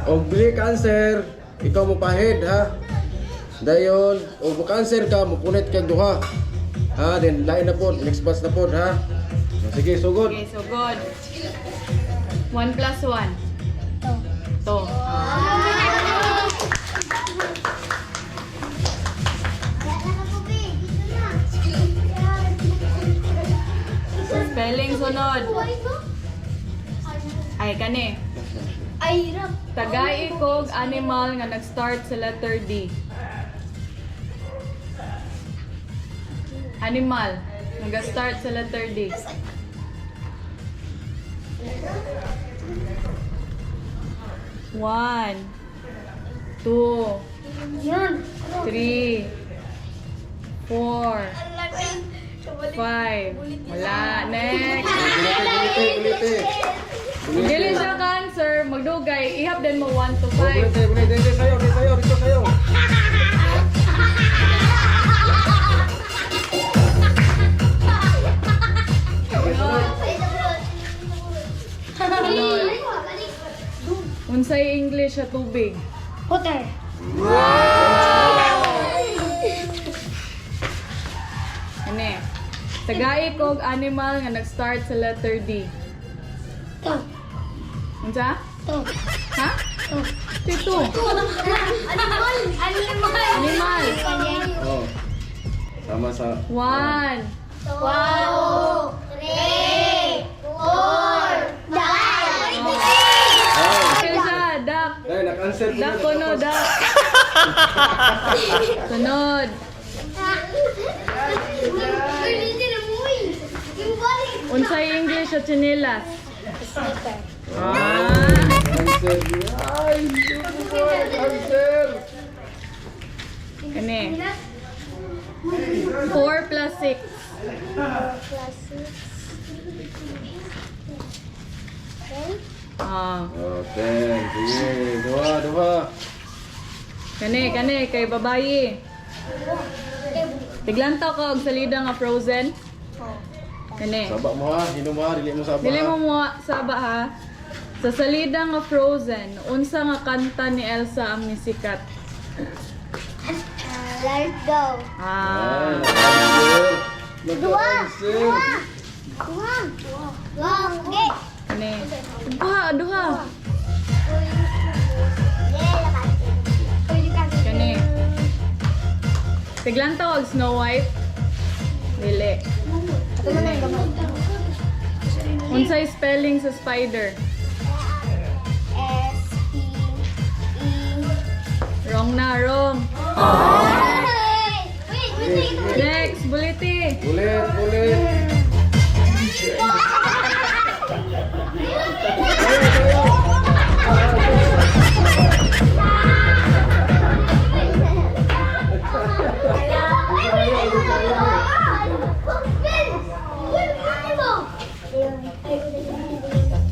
Og dili ka-answer, ikaw mo pahid ha. Dayon, og mo ka-answer ka, mo punit kag duha. Ha, then lain na pod, next batch na pod ha. Sige, sugod. Okay, so good. 1 plus 1. 2. Spelling sunod. Ay, kani. Ay, rap. Tagay kog animal nga nag-start sa letter D. Animal nag-start sa letter D. One, two, Yan. three, four, five. Wala. Next. Bulite, bulite. Kung dili siya cancer, magdugay, ihap din mo 1 to Oh, 5. bulite, bulite. Dito sayo, dito sayo, dito sayo. Unsay English sa tubig? Water. Ane. Tagay kog animal nga nag-start sa letter D. To. Unsa? To. Ha? To. Tito. Animal. Animal. Animal. Oh. Sama sa One. One, three, four, five. Ah. Okay siya, duck. Ay, naka-answer po. Duck ko no, duck. Sunod. Unsay English sa tsinelas? Sneaker. Ah. Answer. Ay, answer. Kani. 4 plus 6. Plus six. Ten. Ah. Oh, 10. Sige, duha, duha. Kani, kani, kay babayi. Tiglantaw ka og salida nga frozen. Kani. Saba mo ha, hinom ha, dili mo saba. Dili ha. mo mo saba ha. Sa salida nga Frozen, unsa nga kanta ni Elsa ang nisikat? Let it go. Ah. Ay, naka-answer. Naka-answer. Duha. Duha. Okay. Kani. Duha, duha. Kani. Tiglantaw og Snow White. Dili. Unsay spelling sa spider? S P E. Wrong na, wrong. Wait, wait, wait. Next, buliti. Bulit, bulit.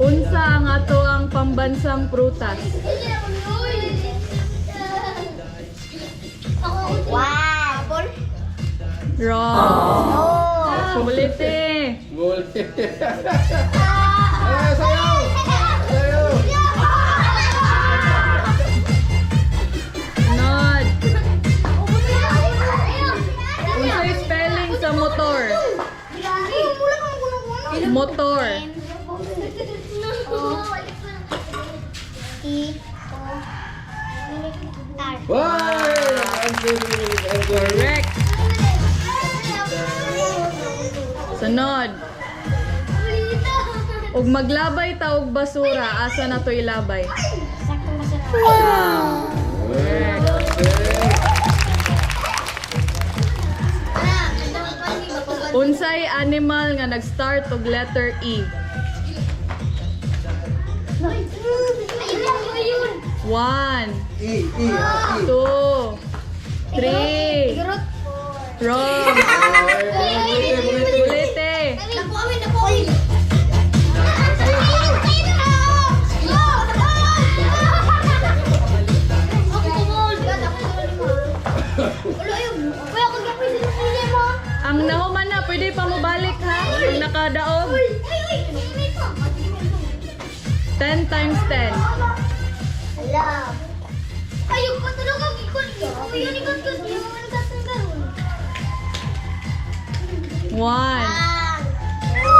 Unsa ang ato ang pambansang prutas? Wow. Wrong. Oh. Buliti. Bulit. Ay, sayaw! Sayaw! Nod. Unsay spelling sa motor? Motor. T O R. Why? Naka-answer, naka-answer. Correct. Sunod. Ug maglabay ta og basura, asa na to ilabay? Ay, naka-answer. Unsay animal nga nag-start og letter E? One, E, E, ah, E. two, three. Wrong. Ay, bulit, bulit. Bulete. Ang nahuman na, pwede pa mo balik ha? Ang nakadaog. 10 times 10. Love. Ayun ko tulog ang ikon. Kuya ni Kat Kat. Yung mga karon. One, One,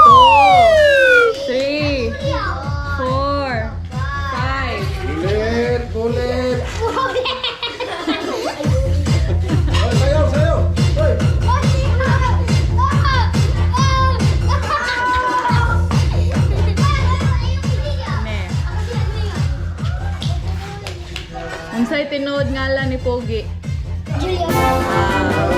two, three, four, five. Bulit, bulit. Ay, sayaw, sayaw. Hoy. Ne. Unsay tinuod ngalan ni Pogi? Julia. Ah,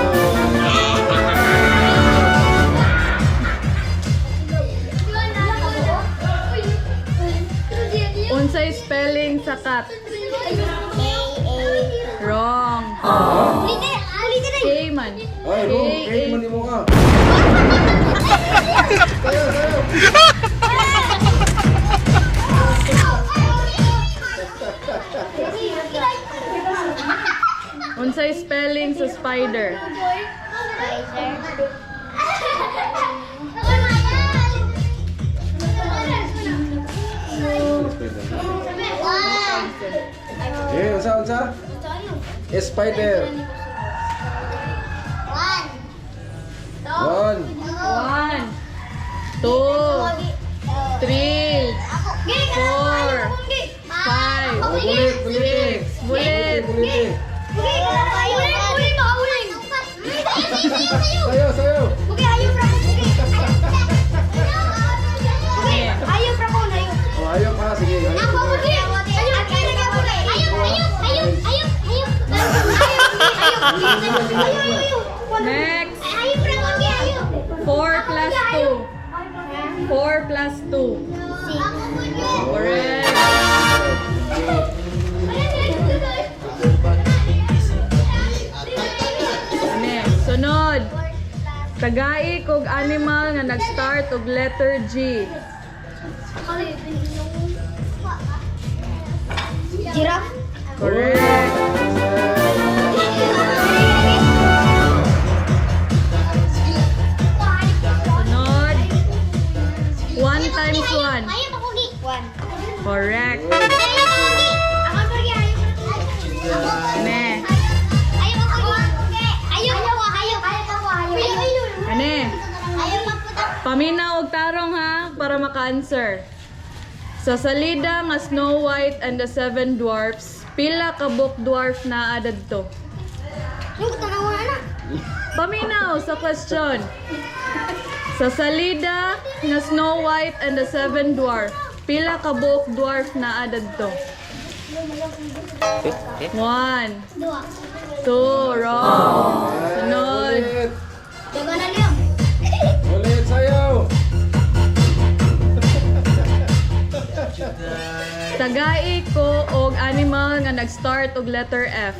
unsay spelling sa cat? Wrong. K man. Ay, wrong. K, K man mo ka. Sayaw, sayaw. Unsay spelling sa spider? Eh, unsa, unsa? Spider. One. One, two, three, four, five, Oh, bulit, bulit. six. Bulit. Bulit. Sayaw, sayaw. Oh, ayaw pa. Sige, ayaw. Next. 4 plus 2. 4 plus 2. Correct. Next. Sunod. Tagai kog animal nga nag-start og letter G. Giraffe. Correct. Sunod. 1 times 1. One. Correct. Ne. Ane. Paminaw og tarong ha para maka-answer. Sa salida nga Snow White and the Seven Dwarfs, pila ka buok dwarf naa dadto? Paminaw sa question. Sa salida nga Snow White and the Seven Dwarfs, pila ka buok dwarf naa dadto? One, two, wrong. Sunod. Bulit. Bulit, sayaw. Tagai ko og animal nga nag-start og letter F.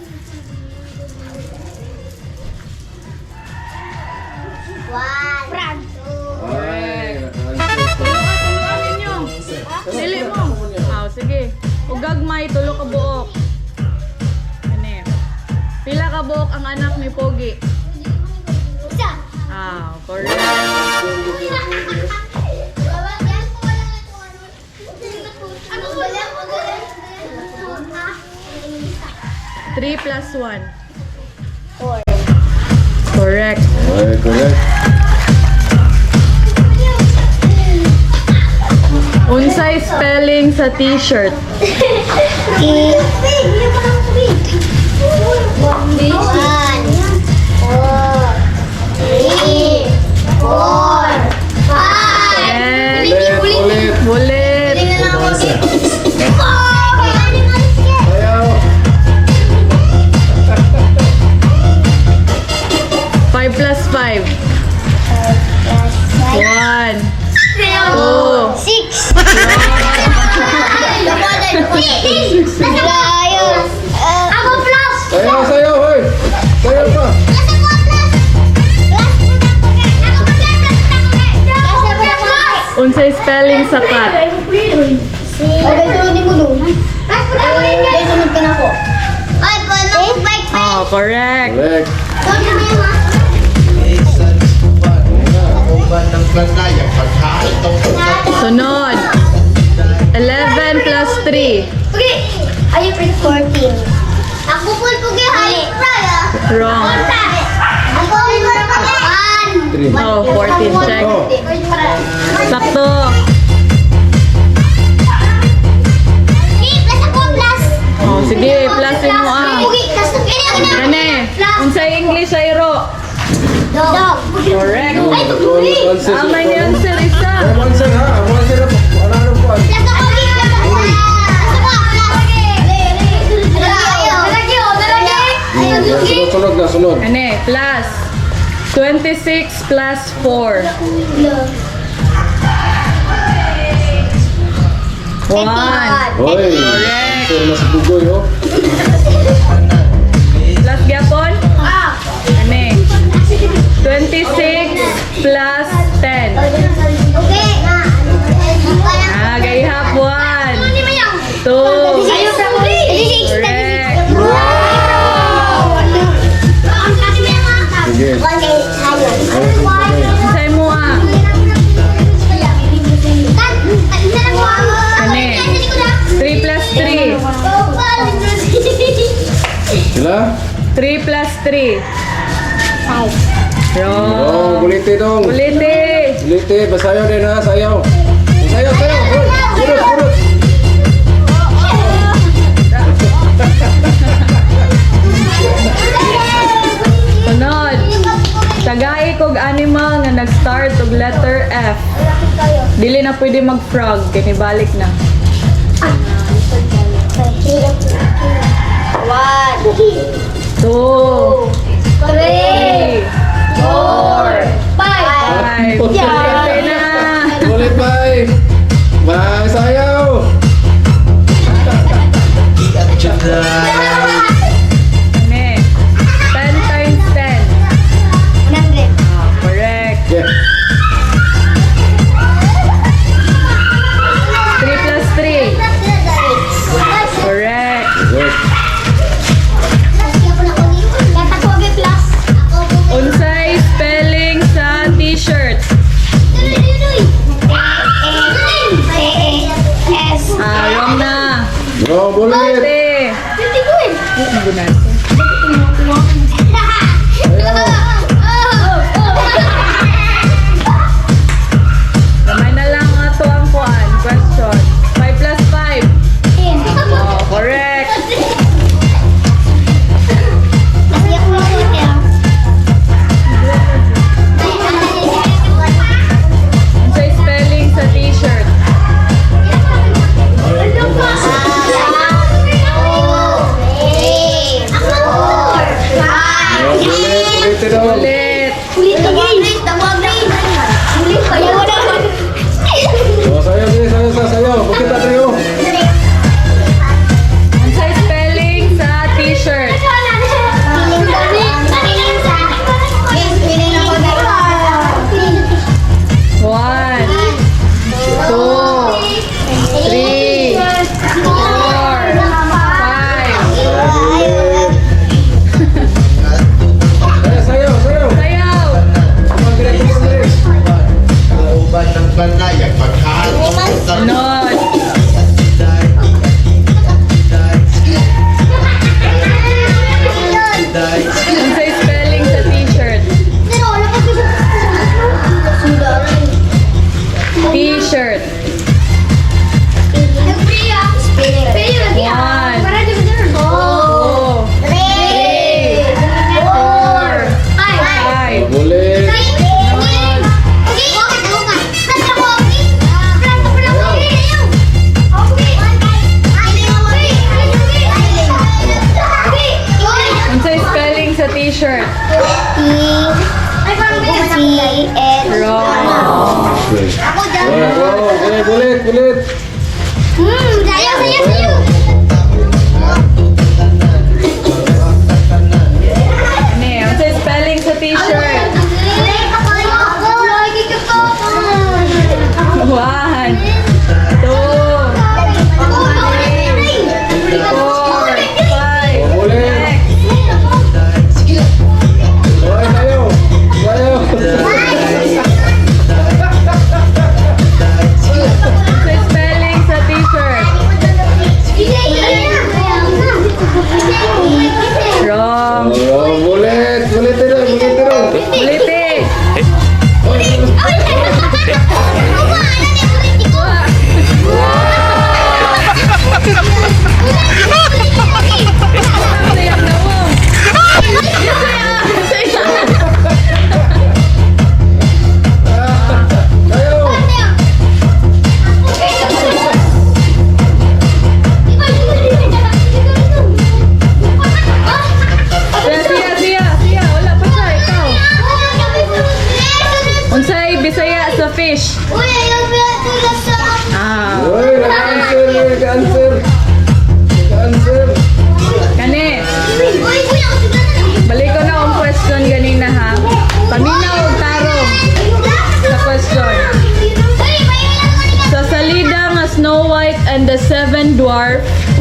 Ay, naka-answer. Tulo ka, tuloan ninyo. Dili mo. Ah, sige. Ug gagmay, tulo ka buok. Ano? Pila ka buok ang anak ni Pogi? Ah, correct. 3 plus 1. Four. Correct. Ay, correct. Unsay spelling sa t-shirt? One, four, three, four, five. Yes. Bulit, bulit. Bulit. Sayaw. 5 plus 5. 1, 2, Six. Ako plus. Sayaw, sayaw, hoy. Sayaw pa. Unsay spelling sa cat? Okay, sunod mo doon. Okay, sunod ka na ko. Ay, paano? Oh, correct. Correct. Sunod. 11 plus 3. Okay. Ay, 14. Ako po po kay Wrong. Ako po. 3. Oh, 14. Check. Oh. Sakto. Plus ako, plus. Oh, sige, plus mo ah. Kani, unsay English sa iro? Dog. Correct. Ay, tuloy. Ah, may answer isa. Ang answer ha, ang answer na ano ano po. Plus ako, plus ako. Plus ako, plus. Sunod, sunod na, sunod. Kani, plus 26 plus 4. 1. Hoy, answer na sa bugoy oh. Plus gyapon? Kani. 26 plus 10. Okay. Ah, gayhap 1. 2. Correct. Sige. Unsay mo ah? Kani. 3 plus 3. Sila? 3 plus 3. Wrong. Oh, gulite dong. Uliti. Gulite, basayo din ha, sayaw. Sayaw, sayaw. Hoy, Kurot, kurot. Sunod. Tagai kog animal nga nag-start og letter F. Dili na pwede mag-frog, kini balik na. 1, 2, 3, 3, 4, 5. 5. Okay na. Ulit, bye. Bye, sayaw. Ane. 10 times 10. Ah, correct. Yeah. 3 plus 3. Correct. Good. Unsay spelling sa t-shirt? Ah, wrong na. Bro, bulit. Ate. Gamay na lang ato ang kuan. Question. 5 plus 5. Oh, correct. Unsay spelling sa t-shirt? Bro, bulit, ulitin dong. Ulit. Oh, sayaw, sige, sayaw, sayaw, sayaw. Bukit na tayo. Unsay spelling sa t-shirt? 1, 2, 3, 4, 5. Sayaw, sayaw, sayaw. Sayaw! Come on, dire, come on, dire. Kauban ng banayag, pagkahalo sa Sunod. Unsay spelling sa t-shirt? T-shirt. 1, 2, 3, 4, 5. Bulit. Unsay spelling sa t-shirt? Wrong. Okay. Oh, okay, bulit, bulit. Sayo, sayo, sayo. Ano eh, unsay spelling sa t-shirt? 1, 2, 4, 5. Bulit. Next. Okay, sayaw. Sayaw. Unsay spelling sa t-shirt?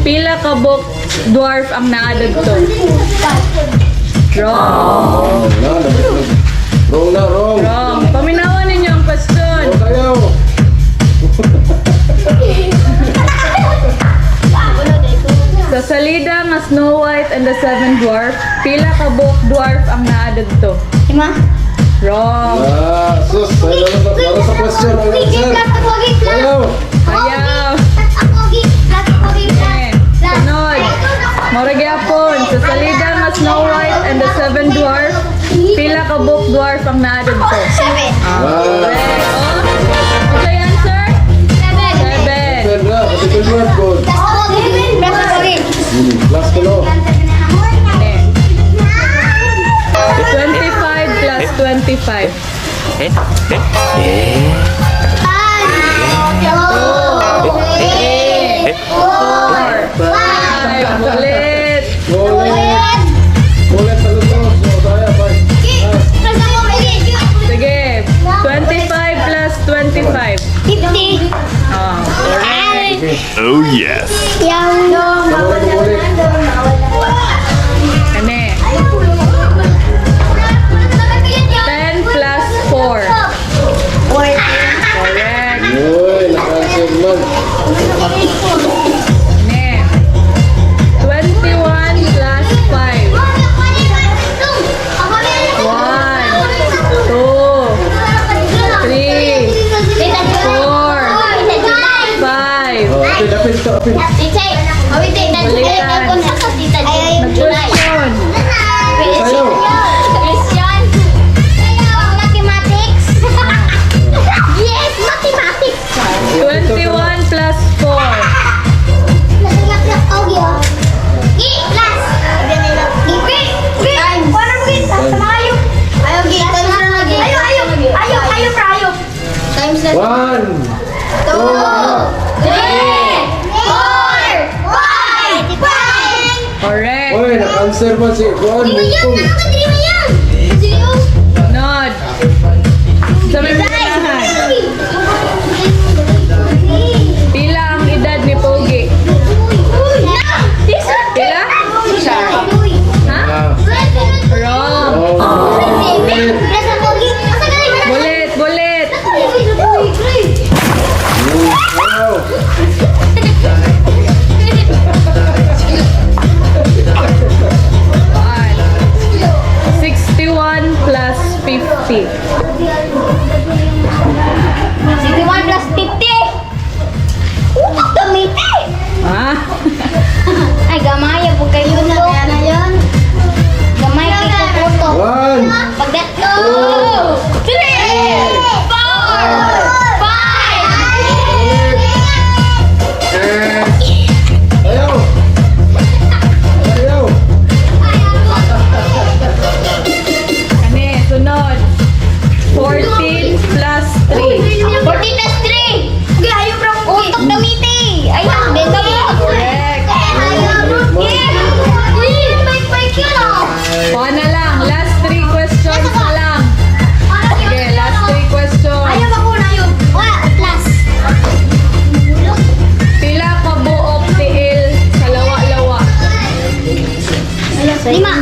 Pila ka buok dwarf ang naa didto? Wrong. Na, wrong na, wrong. Wrong. Paminawan ninyo ang question. Wrong tayo. Sa salida nga Snow White and the Seven Dwarf, pila ka buok dwarf ang naa didto? Lima. Wrong. Ah, sus. Ay, lalo sa question. Ang answer. Ayaw. Ayaw. Eh, sunod. Mao ra gyapon. Sa salida nga Snow White and the Seven Dwarf, pila ka buok dwarf ang naa didto? Seven. Ah, Correct. Oh. Okay, answer? Seven. Seven. seven na. Kasi 12 ko. Last ko, no? Eh. 25 plus 25. Four. Five. Ulit. Ulit. Ulit sa luto. So, tayo, bye. Sige. 25 plus 25. 50. Oh, correct. Oh yes. Ulit, ulit. Kani. 10 plus 4. Correct. Uy, naka-answer man. Ne. 21 plus 5. 1, 2, 3, 4, 5. Oh, apil, apil, ito, apil. Nag-question. Sayo. Christian. Mathematics. Yes, mathematics. 21 plus 4. Plus. Times na. One. Two, three, four, five, five. Correct. Uy, naka-answer man si Juan. Yan, nakakadiri yan. Nod. Sa may unahan. Pila ang edad ni Pogi? Pila? Ha? Ah. Wrong. Oh. Ulit. Bulit, bulit. Ayaw. One. 61 plus 50. 61 plus 50. Utak gamiti. Ah? Ay, gamay po kayo na. Kaya na yun. Gamay kay kukuto. One. Pagdat 2, 3, 4, 5. Ayaw. Ayaw. Kani, sunod. 14 plus 3. 14 plus 3. Utok gamiti. Ay, Correct. Kuha na lang. Last three questions na lang. Sige, last three questions. Ayaw ako na yun. Wala, plus. Pila ka buok tiil sa lawa-lawa? Lima.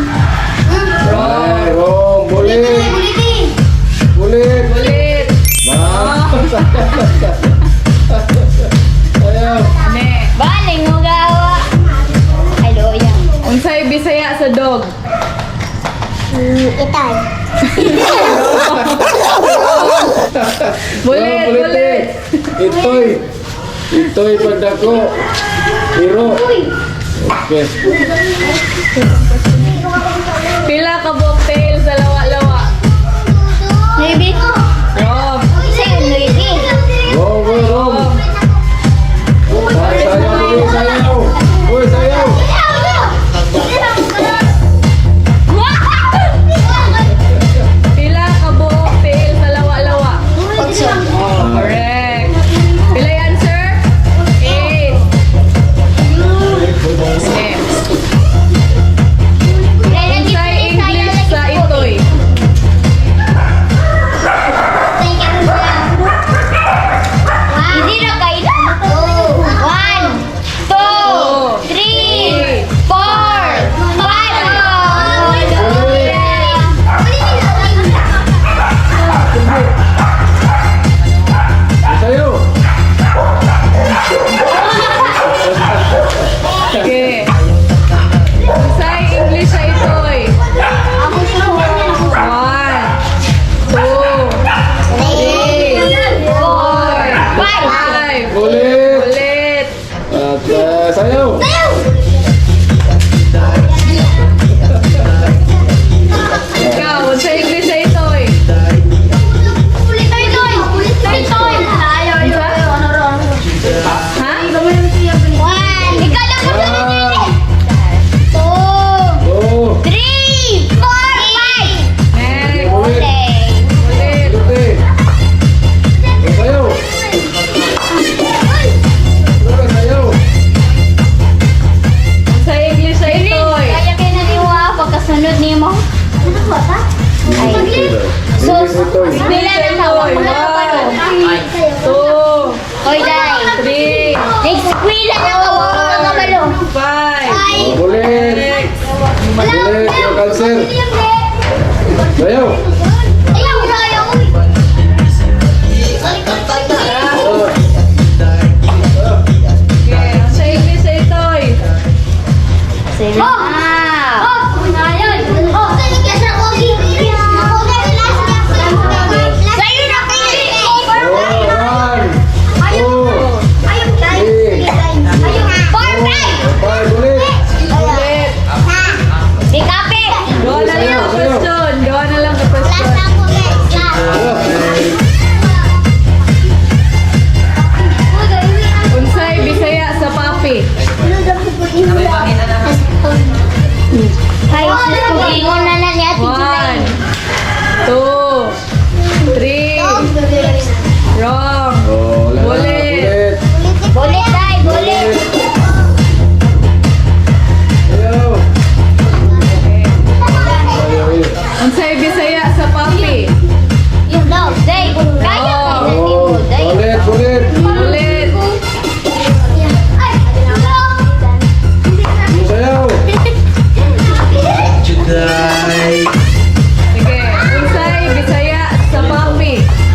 Wrong. Ay, wrong. Bulit. Ulitin. Bulit. Ulit. Ma. Ayaw. Ane. Baling mo gawa. Ay, loya. Unsay Bisaya sa dog? Itay. Bulit, Wrong, bulit. Itoy. Itoy pagdako. Iro. Okay. Pila ka buok tiil sa lawa-lawa? Maybe. Wrong. Sa'yo, maybe. Wrong, wrong, wrong. Ay, sayaw, uy, sayaw. Uy, sayaw. Pila ka buok tiil sa lawa-lawa? Correct. Pila yung answer? 8. Okay. English ito. Pila na ka. One, two, Hoy, day. three, Next, pila na ka. Wala ka kabalo. five, Oh, bulit. six, Bulit yung cancer. Sayaw. Ayaw, ayaw. Oh. Okay, sa English sa itoy. Oh! Oh! Oh! Sa'yo na Oh, one, two, three, Four, five! five, ulit. Ulit. May kape! Gawa na lang ang question. Gawa na lang ang question. Last ako, guys. Last. Oh. Unsay Bisaya sa papi. Ay, sus, ingon na na ni Ate July. One, two, three. Wrong. Oh, wala na. Bulit. Bulit. Bulit, day, bulit. Sayaw. Sayaw, eh. Unsay Bisaya sa papi. Yung daw, day. Kaya pa na ni Oh, mo, day. ulit, ulit. Ulit. Ay, Sayaw. Juday. Sige. Unsay Bisaya sa papi.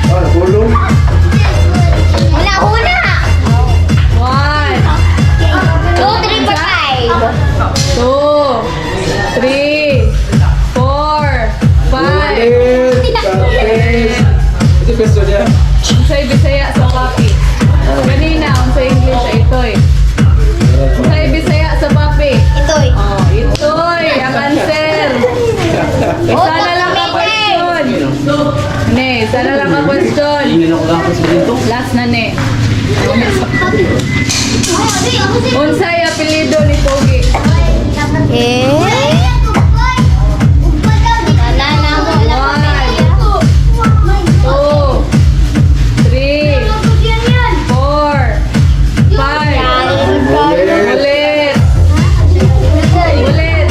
Ah, gulong. Hula, hula. One, Two, three, four, five. two, three, four, five. Ulit. Tapos. Ito question niya. Unsay Bisaya sa papi. Ganina, unsay English sa itoy. Unsay Bisaya sa papi. Ito'y. Oh, itoy ang answer. Isa na lang ang question. Ne, isa na lang ang question. Last na ne. Unsay apelyido ni Pogi? Eh? Wala na ako. One, two, three, four, five. Ulit. Ulit. Ulit.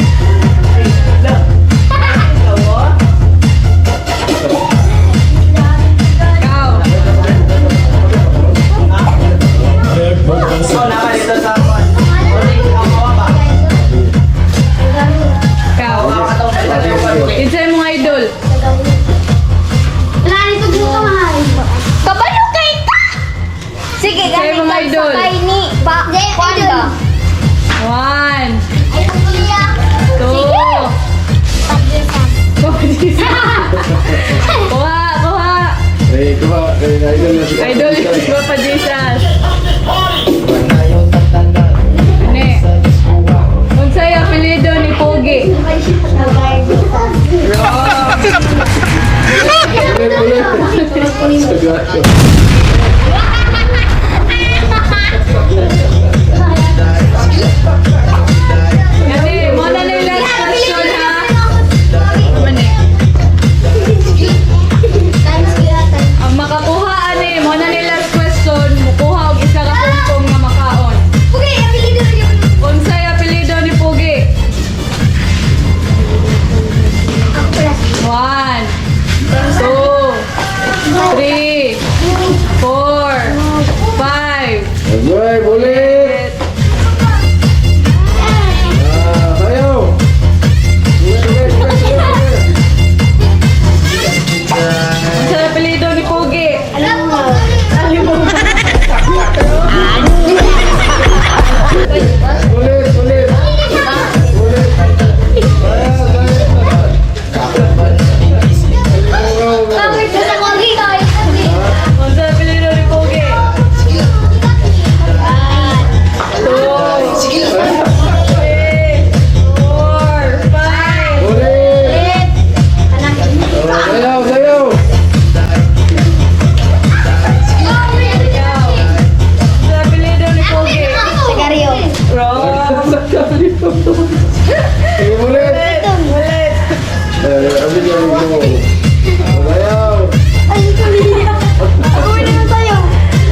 Ikaw. Ikaw. Kinsay mong idol? Kabalo kay ta! Sige, Sa'yo, gamit mga kag idol. sakay ni pa kuan ba? One, two, Sige. Kuha, kuha. Eh, kuha. Eh, idol na si Idol si Papa Jesus. Ne. Unsay apelyido ni Pogi? Wrong. Ulit, ulit. Sagot. Gani, mo na na yung last question ha. Mani. Ang makakuha ani, mo na ni last question, mukuha og isa ka kungkong nga makaon. Unsay apelyido ni Pogi? One, two, three, four, five. Ulit, ulit. Ah, sayaw. Ulit, ulit, ulit, ulit. Unsay apelyido ni Pogi? Ulit, ulit. Ulit. Sayaw, sayaw. Unsay apelyido ni Pogi? Two, three, four, five. Ulit. Oh, sayaw, sayaw. Ikaw. Unsay apelyido ni Pogi? Wrong. Sige, ulit. Ulit, ulit. Eh, abi niya yung go. Sayaw.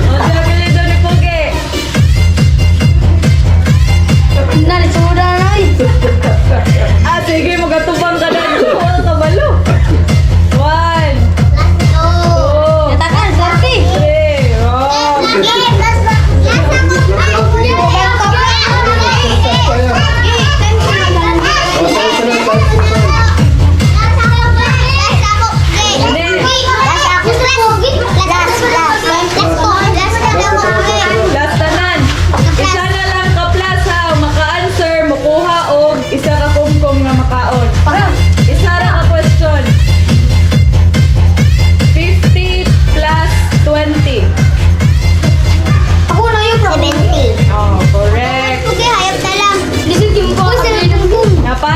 Unsay apelyido ni Pogi? Ah, sige, magatubang ka na. Wala ka balo. One,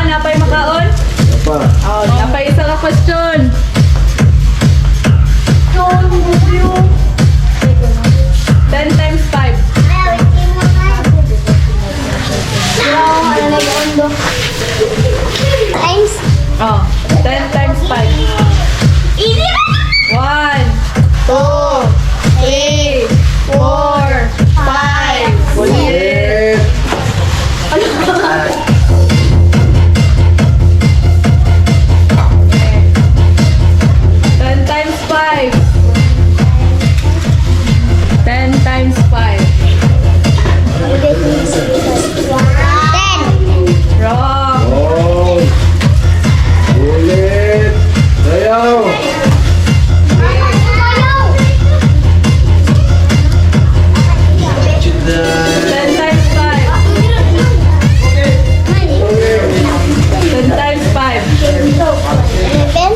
Napay makaon? Pa. Oh, napay isa ka question. 10 times 5. Times. Oh, 10 times 5. Easy. 1, 2, 3, 4, 5. Ulit. Ulit. 10 times 5. 10 times 5. 10. Wrong. Oh. Ulit. Sayaw. 10 times 5. 10 times 5. 11.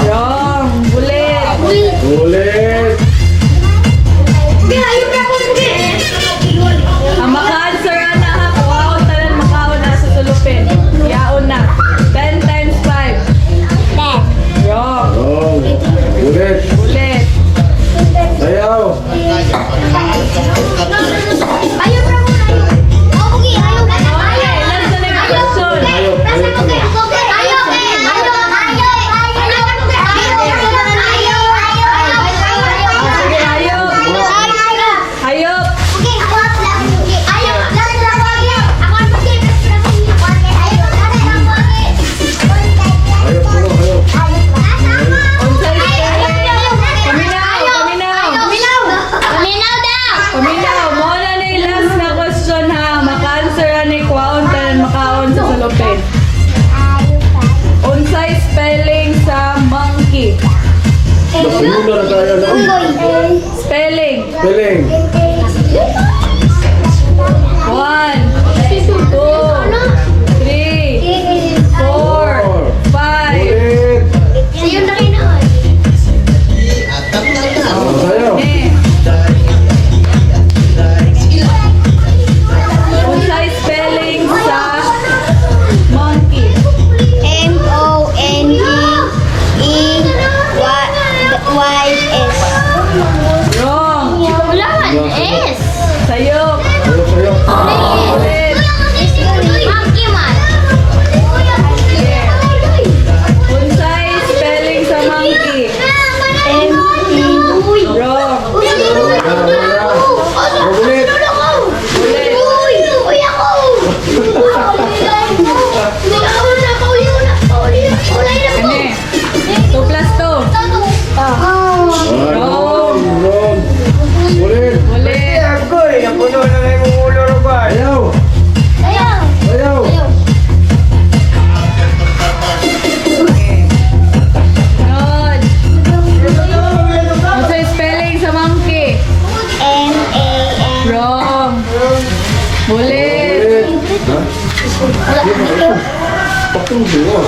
Wrong. Ulit. Ulit. Ang maka-answer na ha. Kuwaon tanan makaon na sa sulupin. Yaon na. 10 times 5. 10. Wrong. Oh. Ulit. Ulit. Sayaw. Ayaw pa mo. Okay, ayaw. Okay, last na next question. Ayaw. Ayaw. Sige, hayop. Hayop. Hayop, puno, hayop. Unsay spelling? Paminaw, paminaw. Paminaw daw! Paminaw, mo na ni last na question ha. Maka-answer ani kwaon tanan makaon sa sulupin. Unsay spelling sa monkey? Napuno na tayo. No? Spelling. Spelling. 1, 2, 3, 4, 5. Ulit. Sa'yo na rin ako. Oh, sayaw. Eh. Unsay spelling sa monkey? M-O-N-E-E-Y-S. Wrong. Wala man S. Sayop. Hayop, sayop. Ulit. Monkey man. Unsay spelling sa monkey? M E. Wrong. Ulit. Ulit. Uy, ako! Kani. 2 plus 2. Ah, wrong. Wrong. Ulit. Ulit. Agoy, napuno na may mong ulo ba? Sayaw. Sayaw. Good. Unsay spelling sa monkey? M A N. Wrong. Ulit. Ulit. Ha? Patong buo.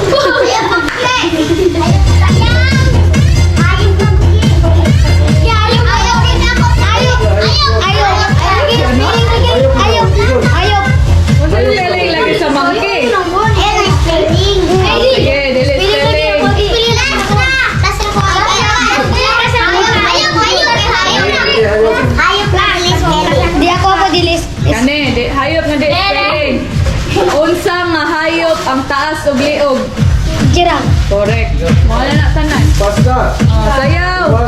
Unsay spelling lagi sa monkey? Sige, dili spelling. Di ako ako dilis. Kani, di, hayop nga di spelling. Unsa nga hayop ang taas ug liog? Giraffe. Correct. Mo na na tanan. Pasta. Oh, sayaw.